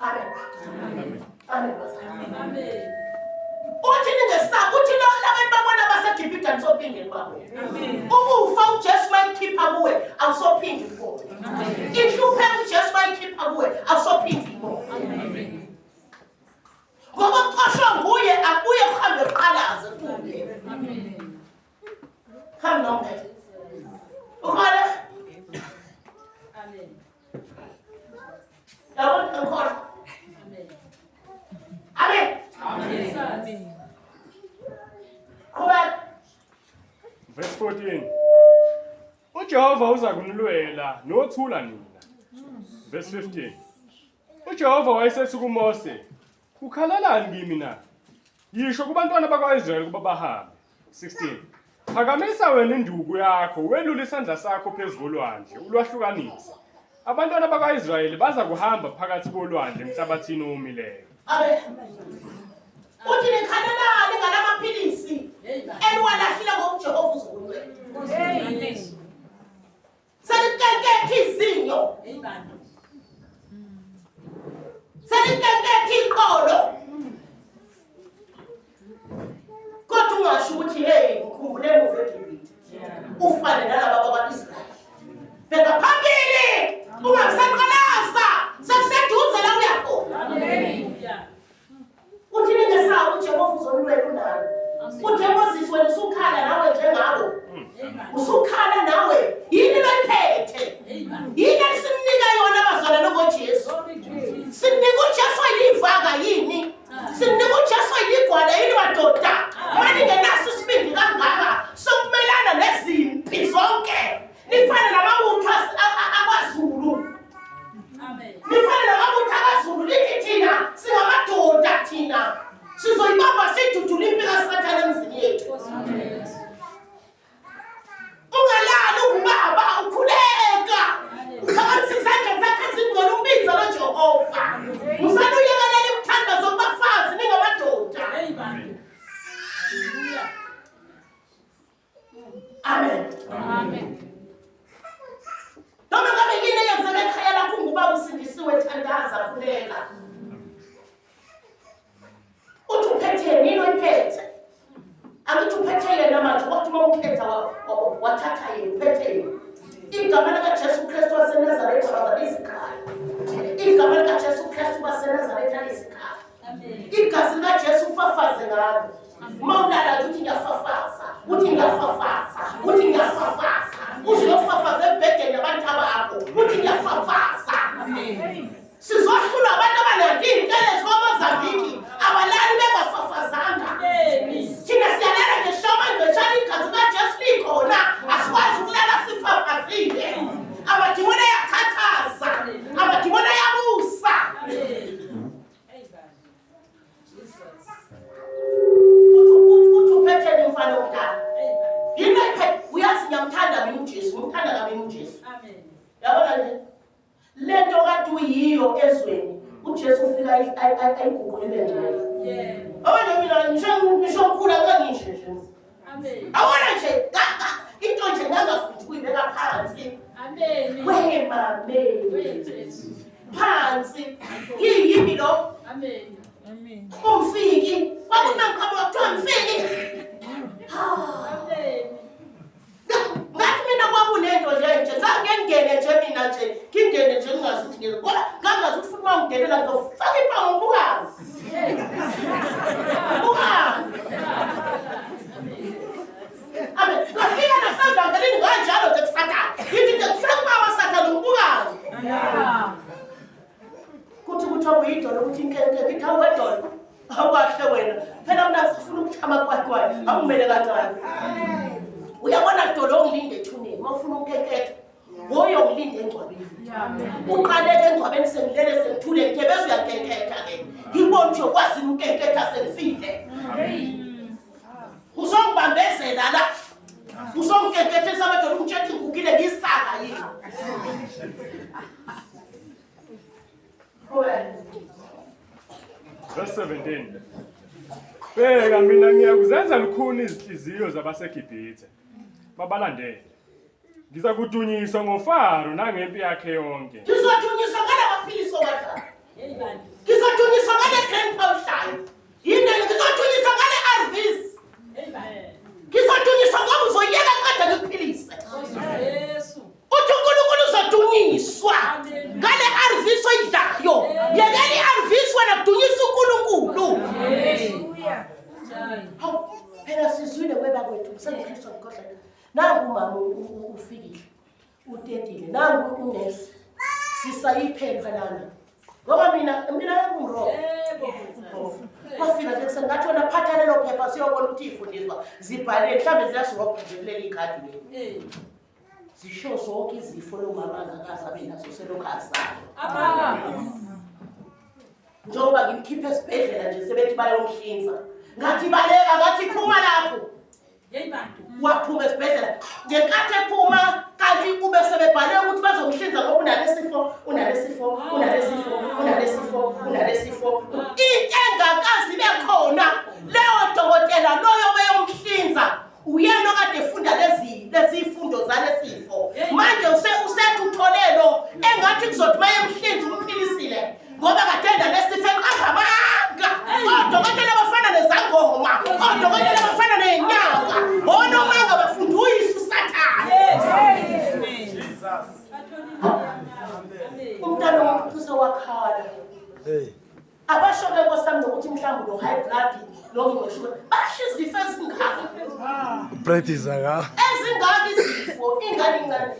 Amen. Amen. bazalwane. Amen. Uthi ningesabi uthi labantu babona baseGibhithe anisophinde nibabone. Amen. Ukufa uJesu mayikhipha kuwe awusophinde ubone. Inhlupheko uJesu mayikhipha kuwe awusophinde ubone. Ngoba kuxoshwa nguye akuye kuhambe kuqalaze kuye. Amen. Hambe nomphethe. Ukhona? Amen. Yabona ngikhona. Verse 14. UJehova uza kunilwela nothula nina. Verse 15. UJehova wayesethi kuMose, Ukhalalani kimi na? Yisho kubantwana bakwa-Israyeli ukuba bahambe. 16. Phakamisa wena induku yakho, welule isandla sakho phezu kolwandle, ulwahlukanise. Abantwana bakwa-Israyeli baza kuhamba phakathi kolwandle emhlabathini owomileyo. Amen. Uthi nikhalelani ngalamaphilisi eniwalahlile ngoba uJehova uzokulwela. Selinkenkethe izinyo. Selinkenkethe iqolo. Kodwa ungasho ukuthi hey ngikhumbule emuva eGibhithe. Ufane nalaba bakwa-Israyeli. Bheka phambili ungakusaqalaza sekuseduze la uya khona. Uthi ningesabi uJehova uzonilwela unani. Uthe Moses wena usukhala nawe njengabo. Usukhala nawe. Yini loyiphethe? Yini esimnika yona abazalwane ngoJesu? Simnika uJesu oyilivaka yini? Simnika uJesu oyiligwala yini madoda? Maningenaso isibindi kangaka sokumelana nezimpi zonke. Nifane namabutho akwaZulu. Nifane namabutho akwaZulu lithi thina singamadoda thina. Sizoyibamba sidudule impi kaSathane emzini yethu. Ungalali ungubaba ukhuleka. Uphakamisa izandla zakho ezingcwele umbize lo Jehova. Musani uyekelela imithandazo kubafazi ningamadoda. Amen. Amen. Noma ngabe yini eyenzeka ekhaya lakho ungubaba usindisiwe thandaza khuleka. Uthi uphetheni yini oyiphethe? Angithi uphethe yena manje wathi uma ukhetha wathatha yena uphethe yena. Igama likaJesu Kristu waseNazaretha bazabe izikhali. Igama likaJesu Kristu waseNazaretha lizikhali. Igazi likaJesu ufafaze ngalo. Uma ulala nje uthi ngiyafafaza, uthi ngiyafafaza, uthi ngiyafafaza. Uzofafaza embhedeni nabantu abakho, uthi ngiyafafaza. Sizohlulwa abantu abanandi iy'ntele zikaMozambiki abalali bengafafazanga. Thina siyalala ngeshoma ngeshana igazi likaJesu likhona, asikwazi ukulala sifafazile. Amadimoni ayakhathaza, amadimoni ayabusa. Uthi uphetheni mfana omdala. Yini ayiphethe? Uyazi ngiyamthanda mina uJesu, ngimthanda kabi uJesu. Yabona nje le nto kade uyiyo ezweni uJesu ufika ayiguqule ngcono. Yabona mina ngisho ngikhula kangisho nje. Awona nje into nje ngangafundi ukuyibeka phansi. Amen. We mame. Phansi. Yini lo? Amen. Umfiki. Kwakunangiqhamuka kuthiwa mfiki. Amen. Ngathi mina kwakunento nje nje zange ngingene nje mina nje ngingene nje ngingazi ukuthi ngene kodwa ngangazi ukuthi futhi uma ngingenela ngizofaka impango ngibukazi. Bukazi. Amen. Ngafika nasevangelini kanjalo nje kuSathane. Ngithi nje kufaka ubaba Sathane ngibukazi. Kuthi kuthiwa uyidolo ukuthi inkenke ngithi awuwedolo. Awukahle wena. Phela mina sifuna ukuthama kwakwayo. Awumele kancane. Uyabona dolo ongilinde ethuneni uma ufuna unkenketha. Woyongilinde engcwabeni. Uqaleke engcwabeni sengilele sengithule ngithe bese uyankenketha ke. Ngibona ukuthi uyokwazi unkenketha sengifile. Uzongibambezela la. Uzonginkenkethisa amadoda ungitshela ukuthi ngigugile ngiyisaka yini. Verse 17. Bheka mina ngiyakuzenza lukhuni izinhliziyo zabaseGibhithe. Babalandele. Ngizakudunyiswa ngoFaro nangempi yakhe yonke. Ngizodunyiswa ngala maphilisi owadlayo. Ngizodunyiswa ngale grand powushayo. Yini ngizodunyiswa ngale RVs. Ngizodunyiswa ngoba uzoyeka qeda ngikuphilise. Uthi uNkulunkulu uzodunyiswa ngale RVs oyidlayo. Yekela i-RVs wena kudunyisa uNkulunkulu. Hawu phela sizwile webakwethu sengiKristu ngikhohlwa. Nangu umama ufikile. Utetile. Nangu unesi. Sisayiphepha lana. Ngoba mina mina ngiro. Yebo. Kwafika nje ekuseni ngathi wena phatha lelo phepha siyobona ukuthi iy'fundiswa zibhaleni mhlawumbe ziyasirobha nje kuleli khadi leli. Zisho zonke izifo lo mama angakaze abe nazo selokhu azalwa. Njengoba ngimkhiphe esibhedlela nje sebethi bayomhlinza. Ngathi baleka ngathi phuma lapho. Waphuma esibhedlela ngenkathi ephuma kanti ube sebebhale ukuthi bazomhlinza ngoba unalesifo unalesifo unalesifo unalesifo unalesifo into engakazi ibe khona leyo dokotela loyo beyomhlinza uyena okade efunda lezi lezi fundo zalesifo manje usethi utholelo engathi kuzothi mayemhlinza umphilisile ngoba kade nalesifo eqamba amanga. Odokotela abafana nezangoma, odokotela abafana nenyanga, onomanga bafunda uyise uSathane. Umntana womuntu usewakhala. Hey. Abasho ke nkosami nokuthi mhlawumbe uno-high blood noma unoshuka, basho izifo ezingaka. Practice ka. Ezingaka izifo, ingane incane.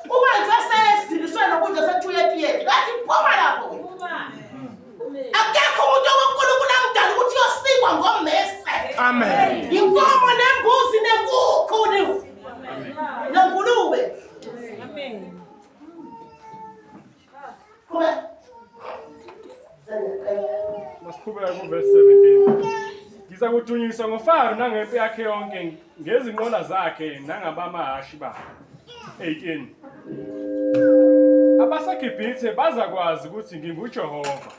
Uma nje sesidiliswe nokudla sekuthiwa uyetiyete, ngathi phuma lapho wena. Akekho umuntu owoNkulunkulu amdala ukuthi uyosikwa ngommese. Amen. Inkomo nembuzi nenkukhu nengulube. Amen. Qhubeka. Masiqhubeka kuvesi 17. Ngiza kudunyiswa ngoFaro nangempi yakhe yonke ngezinqola zakhe nangabamahhashi bakhe. 18. AbaseGibhithe bazakwazi ukuthi nginguJehova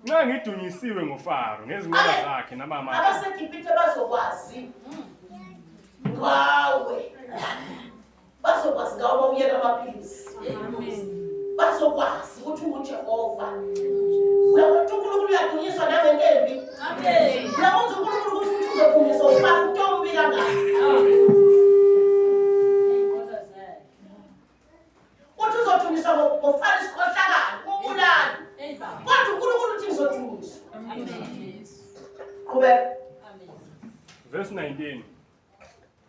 nxa ngidunyisiwe ngoFaro ngezinqola zakhe nabamahhashi. AbaseGibhithe bazokwazi ngawe. Bazokwazi ngawe uma uyeka amaphilisi. Bazokwazi ukuthi unguJehova. Uyabona ukuthi uNkulunkulu uyadunyiswa nangento embi. Uyabona ukuthi uNkulunkulu ukuthi uthi uzodunyiswa ufaka umuntu omubi kangaka. Uthi uzodunyiswa ngofana isikhohlakalo, umbulali. Kodwa uNkulunkulu uthi ngizodunyiswa. Qhubeka. Verse 19.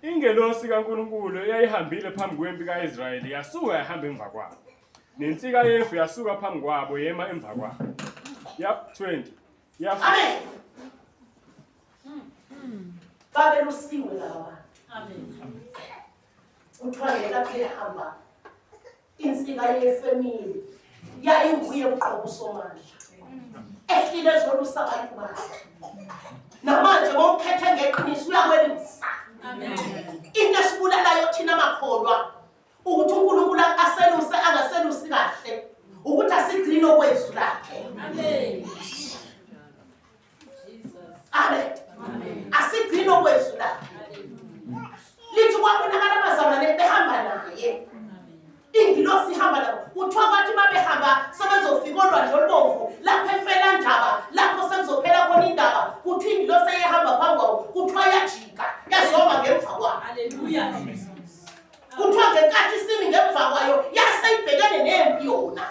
Ingelosi kaNkulunkulu eyayihambile phambi kwempi kaIsrayeli yasuka yahamba emva kwabo. Nensika yefu yasuka phambi kwabo yema emva kwabo. Yap 20. Yafika Amen. Babelusiwe laba bantu. Kuthiwa ngenkathi ehamba insika yefemili yayinguye uqobo uSomandla. Ehlile ezolusa abantu bakhe. Namanje mawukhethe ngeqiniso uyakwelusa. Into esibulalayo thina makholwa ukuthi uNkulunkulu aseluse angaselusi kahle ukuthi asigcine okwezwi lakhe. Amen. Asigcine okwezwi lakhe. Lithi kwabonakala abazalwane behamba naye. Ingilosi ihamba nabo. Kuthiwa bathi babehamba sebezofika olwandle olubomvu lapho emfelandaba lapho sekuzophela khona indaba. Kuthiwa ingilosi eyehamba phambi kwabo kuthiwa yajika yazoma ngemva kwayo. Kuthiwa ngenkathi isimi ngemva kwayo yase ibhekene nempi yona.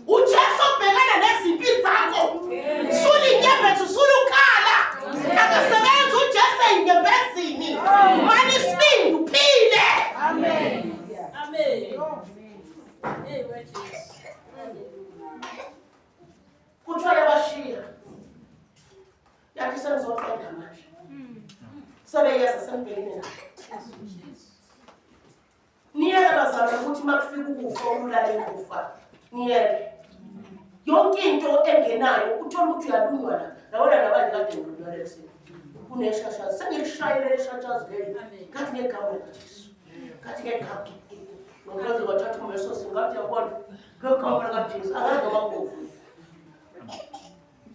uJesu obhekana nezimpi zakho. Sula inyembezi, sula ukhala. Akasebenzi uJesu eyinyembezini. Mani isibindi uphile. Amen. Kuthiwa yabashiya. Yathi sengizoqeda manje. Sebeyeza sengibhekene nayo. Niyeke bazalwane ukuthi uma kufika ukufa ululale ukufa. Niyeke. Yonke into engenayo uthola ukuthi uyalunywa la. Yabona nabanye kade ngilunywa lekuseni. Kuneshashazi. Sengilishayele leshashazi leli. Ngathi ngegama likaJesu. Ngathi ngegama. Ngokaze kwathatha umbesosi ngathi yabona ngegama likaJesu. Akazi noma kubovu.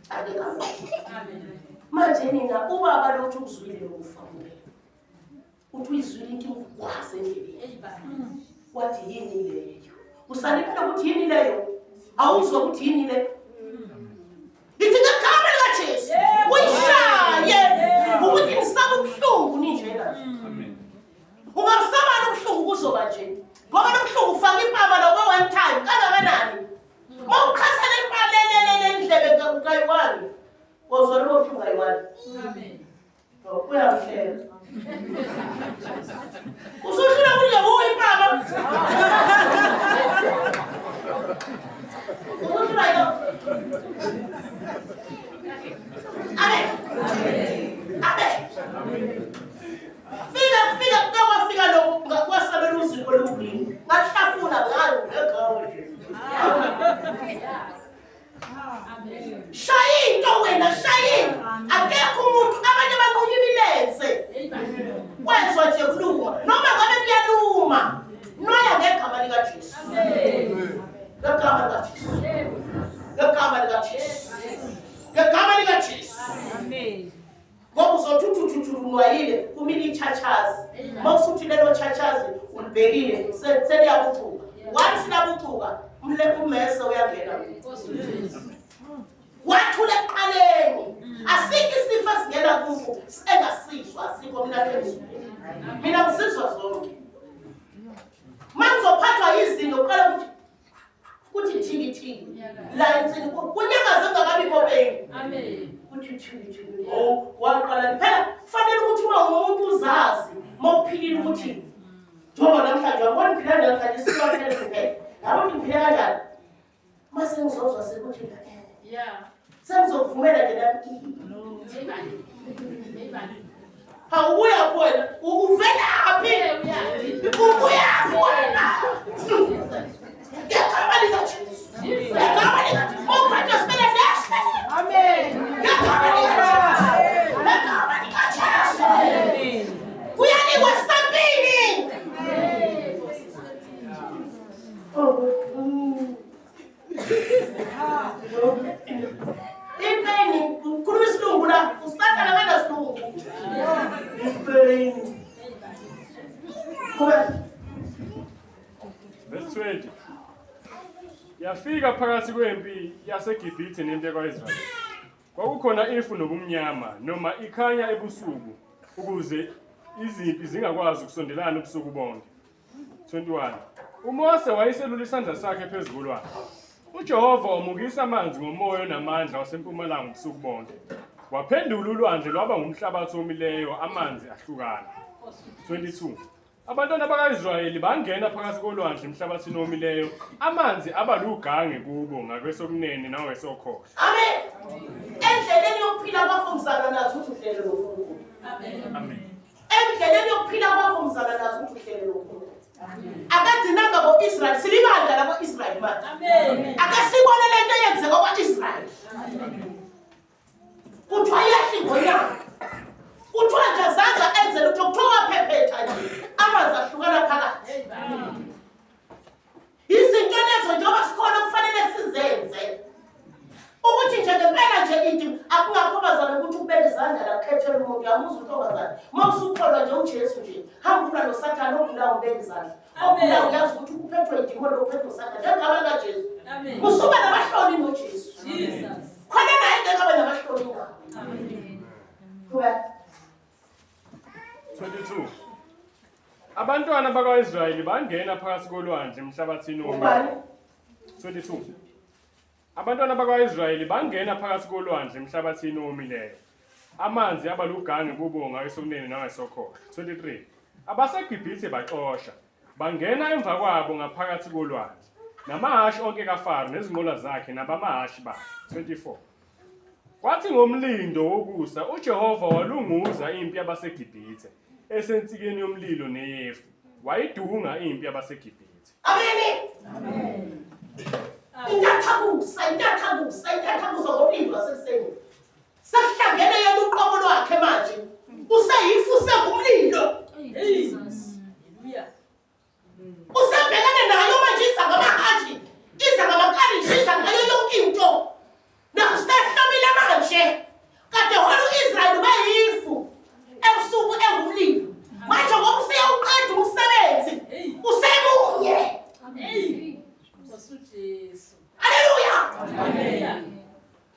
Akegama. Manje nina ubaba lo uthi ukuzwile ukufa kuwe. Uthi uyizwile inkinga ukwazi endleleni. Wathi yini leyo? Usalibala ukuthi yini leyo? Awuzwa ukuthi yini leyo? Ithi ngegama likaJesu. Uyishaye ukuthi ngisaba ubuhlungu ninjena nje. Ungabusaba ubuhlungu kuzoba nje. Ngoba lobuhlungu ufaka impama lobo one time kangakanani? Mawuqhasela impalelelele indlebe kayiwani. Wozwa lobo buhlungu kayiwani. Uyahleka. Usuhlula kudla kuwe impama. Usuhlula yo. Amen. Amen. Fika fika kwafika lokhu kwasabela uzipho olugreen. Ngahlafuna ngayo ngegama nje. Shaya into wena shaya into. Akekho umuntu abanye banqunya imilenze. Kwezwa nje kuluma. Noma ngabe kuyaluma. Noya ngegama likaJesu. Ngegama likaJesu. Ngegama likaJesu. Ngegama likaJesu. Amen. Ngoba uzothi uthi unwayile kumile ichachazi. Uma usuthi lelo chachazi ulibhekile seliyabucuka. Once labucuka umle umese uyangena. Wathula ekuqaleni. Asikho isifo esingena kubo engasizwa asikho mina phezulu. Mina ngisizwa zonke. Uma ngizophathwa izinto uqala ukuthi kuthi thiki thiki la insini kunyakaze kungakabikho peni. Amen. Kuthi thiki thiki. Oh, waqala phela kufanele ukuthi uma umuntu uzazi uma uphilile ukuthi njengoba namhlanje wabona ngiphila namhlanje siwaphele kuphela. Yabo ngiphile kanjani? Mase ngizozwa sekuthi Yeah. sengizokuvumela nje nami. Hawubuya kuwena, uvelaphi? Ubuyaphi wena? Ngegama likaJesu. Ngegama likaJesu. Uphathwe sibele nesi. Amen. Ngegama likaJesu. Ngegama likaJesu. Kuyanikwa esitampini. Ipeni, ukhuluma isilungu la, usathana kanasilungu. Ipeni. Qhubeka. Verse 20. Yafika phakathi kwempi yaseGibhithe nempi yakwa-Israyeli. Kwakukhona ifu nobumnyama noma ikhanya ebusuku ukuze izimpi zingakwazi ukusondelana ubusuku bonke. 21. UMose wayeselula isandla sakhe phezu kolwandle. UJehova wamukisa amanzi ngomoya onamandla wasempumalanga ubusuku bonke. Waphendula ulwandle lwaba ngumhlabathi omileyo, amanzi ahlukana. 22. Abantwana baka-Israyeli bangena phakathi kolwandle emhlabathini omileyo, amanzi aba lugange kubo ngakwesokunene nangakwesokhokho. Amen. Endleleni yokuphila kwakho mzalwane nazi ukuthi uhlelo loNkulunkulu. Amen. Endleleni yokuphila kwakho mzalwane nazi ukuthi uhlelo loNkulunkulu. Akagcinanga ngo-Israyeli, silibandla lako-Israyeli manje. Amen. Ake sibone lento eyenzeka kwa-Israyeli. Kuthiwa yehla ingonyama. Kuthiwa nje zange enze lutho, kuthiwa waphephetha nje. Amanzi ahlukana phakathi. Izinto lezo njengoba sikhona kufanele sizenze. Ukuthi nje ngempela nje into akungakho bazalwane ukuthi ukubeka izandla la kukhethela umuntu uyamuzwa untombazane. Uma usukholwa nje uJesu nje, hamba ulwa noSathane ogulayo umbeka izandla. Ogulayo uyazi ukuthi uphethwe idimoni uphethwe uSathane. Ngegama likaJesu. Amen. Usuba namahloni noJesu. Jesus. Khona naye ngeke abe namahloni nawo. Amen. Qhubeka. 22. Abantwana bakwa-Israyeli bangena phakathi kolwandle emhlabathini omileyo. Ubani? 22. Abantwana bakwa-Israyeli bangena phakathi kolwandle emhlabathini owomileyo. Amanzi aba lugange kubo ngakwesokunene nangesokhohlo. 23. AbaseGibhithe baxosha, bangena emva kwabo ngaphakathi kolwandle. Namahhashi onke kaFaro nezinqola zakhe nabamahhashi bakhe. 24. Kwathi ngomlindo wokusa uJehova walunguza impi yabaseGibhithe esensikeni yomlilo neyefu. Wayidunga impi yabaseGibhithe. Amen. Amen. Intathakusa, intathakusa, intathakusa ngomlilo wasekuseni. Sekuhlangene yena uqobo lwakhe manje. Useyifu usengumlilo. Jesus. Hallelujah. Usebhekene nayo manje iza ngamahashi, iza ngamakarishi, iza ngayo yonke into. Nakusehlomile manje. Kade hona u-Israyeli ubeyifu ebusuku engumlilo. Manje ngoba useyawuqeda umsebenzi, usemunye. Hey. Nkosi uJesu. Haleluya! Amen.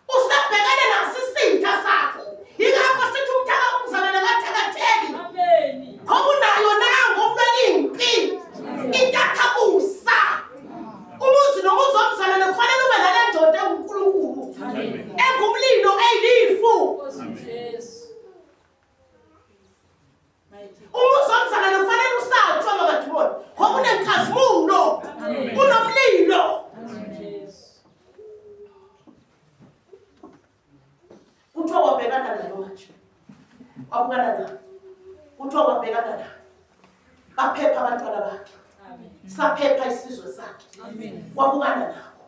Usebhekene naso isitha sakho. Yingakho sithi umthaka umzalwane kathakatheki. Amen. Ngoba unayo nangu umlwela impi. Intathakusa. Umuzi nomuzi womzalwane kufanele ube nale ndoda enguNkulunkulu. Amen. Engumlilo eyilifu. Nkosi uJesu. Mighty. Umuzi womzalwane kufanele usatshwe ngamadimoni. Ngoba unenkazimulo. Unomlilo. Nkosi uJesu. Kuthiwa wabhekana nayo. Baphepha abantwana bakhe. Saphepha isizwe sakhe. Wabukana nabo.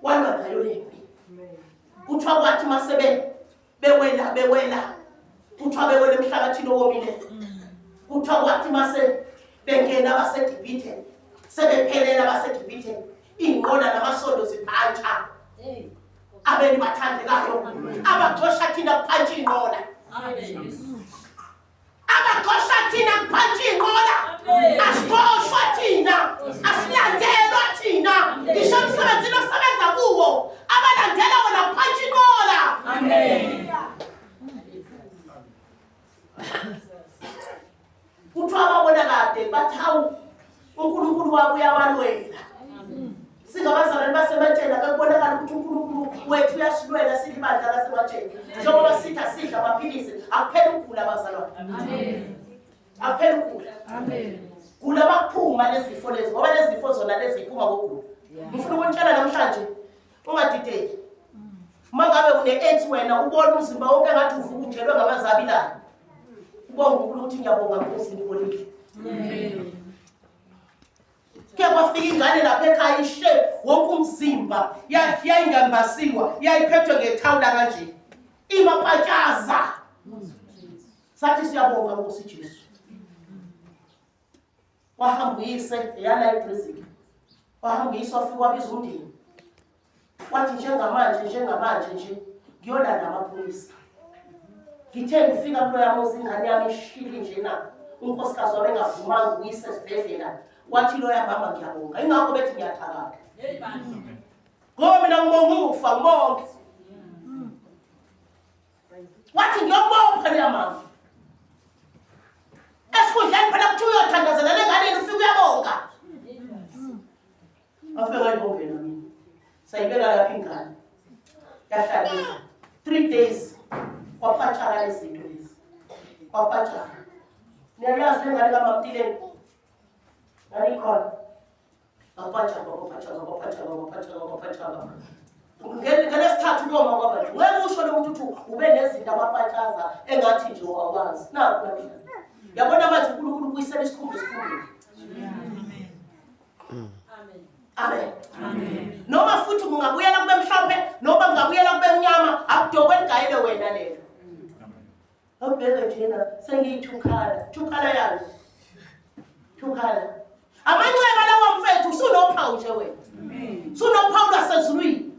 Walwa nayo lempi. Kuthiwa kwathi masebe bewela bewela kuthiwa bewela emhlabathini owomile. Kuthiwa kwathi mase bengena abaseGibhithe sebephelela abaseGibhithe iy'nqola namasondo ziphantsha. Abeni bathandekayo abaxosha thina kuphantsha iy'nqola. Abaxosha thina kuphantsha iy'nqola. Asixoshwa thina, asilandelwa thina. Ngisho emsebenzini osebenza kuwo abalandela wona kuphantsha inqola. Kuthiwa babona kade bathi hawu uNkulunkulu wabo uyawalwela. Singabazalwane basematsheni akakubonakala ukuthi uNkulunkulu wethu uyasilwela silibandla lasematsheni. Njengoba sithi asidla amaphilisi akuphela ukugula bazalwane. Akuphela ukugula. Gula bakuphuma lezi zifo lezi ngoba lezi zifo zona lezi ziphuma ngokugula. Ngifuna ukunitshela namhlanje ungadideki. Uma ngabe une-AIDS wena ubona umzimba wonke ngathi uvuka ujelwe ngamazabi la. Ubonga uNkulunkulu ukuthi ngiyabonga Nkosi ngipholile. Ke kwafika ingane lapha ekhaya ishe wonke umzimba yayingambasiwa yayiphethwe ngethawula kanje. Imapatshaza. Sathi siyabonga Nkosi Jesu. Wahamba uyise yala eBrazil. Wahamba uyise wafika wabiza umndeni. Wathi njengamanje njengamanje nje ngiyolanda amaphoyisa. Ngithe ngifika kuloya muzi ingane yami ishili njena. Unkosikazi wami engavumanga ukuyisa esibhedlela. Wathi loya mama ngiyabonga. Ingakho bethi ngiyathakatha. Ngoba mina ngibonga ukufa ngibonge. Wathi ngiyobopha leya mama. Esikhundleni phela kuthiwa uyothandazela le ngane ufike uyabonga. Afike ngayibongela mina. Sayibeka lapha ingane. Yahlala 3 days kwapatshaka lezi zinto lezi. Kwapatshaka. Niyayazi le ngane kaMamtileni. Ngane ikhona. Kwapatshaka kwapatshaka kwapatshaka kwapatshaka kwapatshaka. Ngelesithathu koma kwaba nje. Ngeke usho lo muntu ukuthi ube nezinto amapatshaza engathi nje awazi. Nakho namhlanje. Yabona manje uNkulunkulu ubuyisela isikhumba esikhumbeni. Amen. Amen. Noma futhi kungabuyela kube mhlophe noma kungabuyela kube mnyama akudokwe ligayele wena lelo. Awubheke njena sengiyithukhala. Thukhala yani. Thukhala. Amanxeba lawa mfethu usunophawu nje wena. Sunophawu lwasezulwini.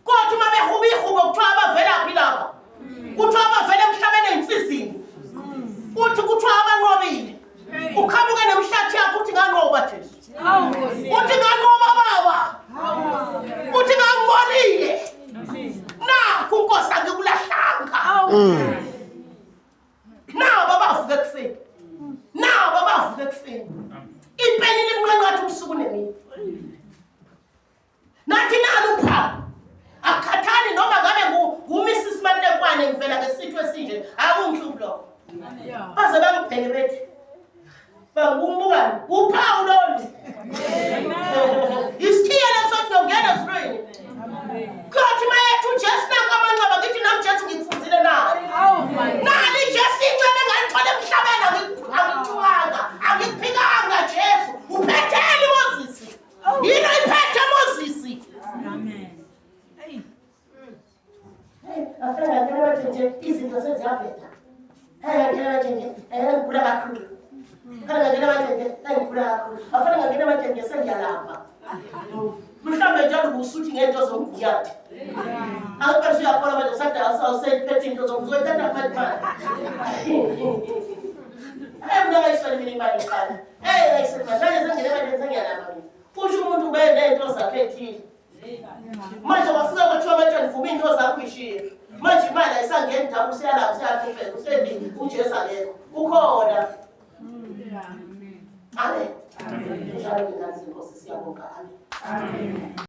Kodwa uma behuba ihubo kuthiwa abavelaphi lapha. Kuthiwa abavela emhlabeni eyinsizini. Uthi kuthiwa abanqobile. Uqhamuke nemhlathi yakho uthi nganqoba Jesu. Uthi nganqoba baba. Uthi ngangibonile. Nakhu Nkosi angikulahlanga. Nabo abavuka ekuseni. Nabo abavuka ekuseni. Impeni limnqanqatha ubusuku nemini. Nathi nalo uphawu. Akukhathali noma ngabe nguMrs Matekwane ngivela ngesitho esinje, akungihluphi lokho. Baze bangibheke bethi bangubukani uphawu lolu. Isikhiye leso sothi ngiyongena ezulwini. Kuyothi uma yethu uJesu nanka amanxeba ngithi nami Jesu ngikufundile nali. Nali Jesu inxeba engalithola emhlabeni angikuthukanga, angikuphikanga Jesu. Uphetheni Moses? Yini oyiphethe Moses? Amen. Hey, afika ngakena manje nje izinto seziyavela. Hey, ngakena manje nje, ngigula kakhulu. Afika ngakena manje nje, ngigula kakhulu. Afika ngakena manje nje sengiyalamba. Mhlawumbe njalo ubusuthi ngento zomgunyathi. Awuqashe uyaphola manje usada awusayiphethe into zomgunyathi uthatha manje manje. Hey, mina ngayiswele mina imali iqala. Hey, ngayiswele manje sengene manje sengiyalamba mina. Kusho umuntu ube nento zakhe ethile. Manje wafika kwathiwa manje ngivuma into zakho ishiye. Manje imali ayisangeni ndawo usiyalapha usiyahlupheka usendini uJesu akekho. Ukhona. Amen. Amen. Njalo ngingazi Nkosi siyabonga. Amen. Amen.